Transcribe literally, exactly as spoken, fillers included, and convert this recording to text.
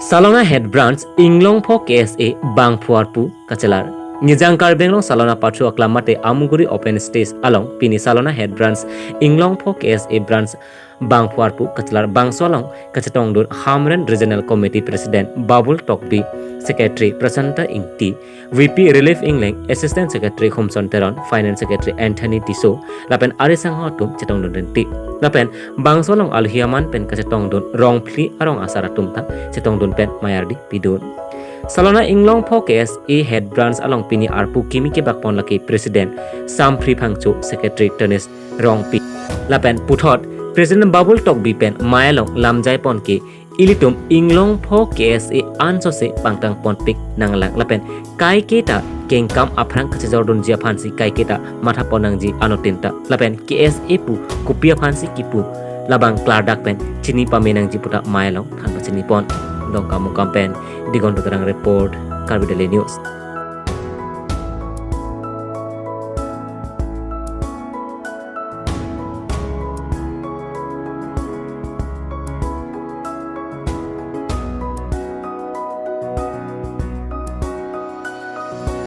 Salona Head Branch Inglongpho K S A bangphu arpu kachelar. Nijang Karbi Anglong Salona Pathu Aklam mate Amuguri Open Stage along pini Salona Head Branch Inglongpho K S A Branch bangphu arpu kachelar. Bangso along kachetongdun Hamren Regional Committee President Babul Tokbi, Secretary Prasanta Ingti, V P Relief Engleng, Assistant Secretary Humson Teron, Finance Secretary Anthony Tisso, lapen ari sangho atum chetongdun rinti. Lapen bangso along alohi aman pen kachetongdun Rongphli arong asar atum ta chetongdun pen mayardi pidun. Salona Inglongpho K S A Head Branch along pini arpu kimi kebakpon lake President Sampri Phangcho, Secretary Tanis Rongpi, lapen puthot President Babul Tokbi pen mei along lamjaipon ke ilitum Inglongpho K S A ansose pangtangponpik nanglang lapen kaiketa kengkam aphrang kachejordunji aphansi kaiketa mathapon nangji anuttin ta lapen K S A pu kopi aphansi kipu labang klardak pen chini pame nangji puta mei along than pachinipon. Dongkamukam pen Digon Tutarang report, Karbi Daily News.